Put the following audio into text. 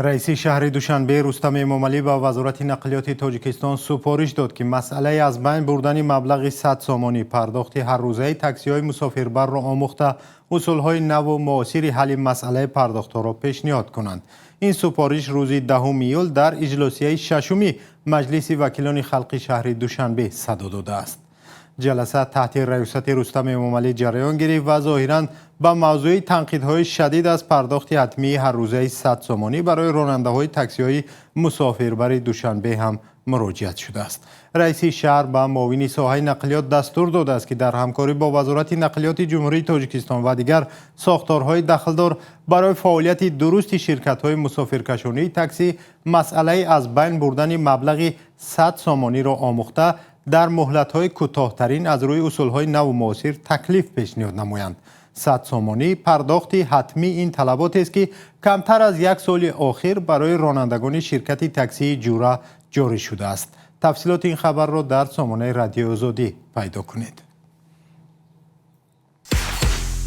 Раиси шаҳри Душанбе Рустам Эмомалӣ ба Вазорати нақлиёти Тоҷикистон супориш дод, ки масъалаи аз байн бурдани маблағи 100 сомонӣ пардохти ҳаррӯзаи таксиҳои мусофирбарро омӯхта, усулҳои наву муосири ҳалли масъалаи пардохтҳоро пешниҳод кунанд. Ин супориш рӯзи 10 июл дар иҷлосияи шашуми Маҷлиси вакилони халқи шаҳри Душанбе садо додааст. Ҷаласа таҳти раёсати Рустам Эмомалӣ ҷараён гирифт ва зоҳиран ба мавзӯи танқидҳои шадид аз пардохти ҳатмии ҳаррӯзаи 100 сомонӣ барои ронандаҳои таксиҳои мусофирбари Душанбе ҳам муроҷиат шудааст. Раиси шаҳр ба муовини соҳаи нақлиёт дастур додааст, ки дар ҳамкорӣ бо Вазорати нақлиёти Ҷумҳурии Тоҷикистон ва дигар сохторҳои дахлдор барои фаъолияти дурусти ширкатҳои мусофиркашонии таксӣ масъалаи аз байн бурдани маблағи 100 сомониро омӯхта, дар муҳлатҳои кӯтоҳтарин аз рӯи усулҳои наву муосир таклиф пешниҳод намоянд. 100 сомонӣ пардохти ҳатмӣ ин талаботест, ки камтар аз як соли охир барои ронандагони ширкати таксии «Ҷура» ҷорӣ шудааст. Тафсилоти ин хабарро дар сомонаи Радиои Озодӣ пайдо кунед.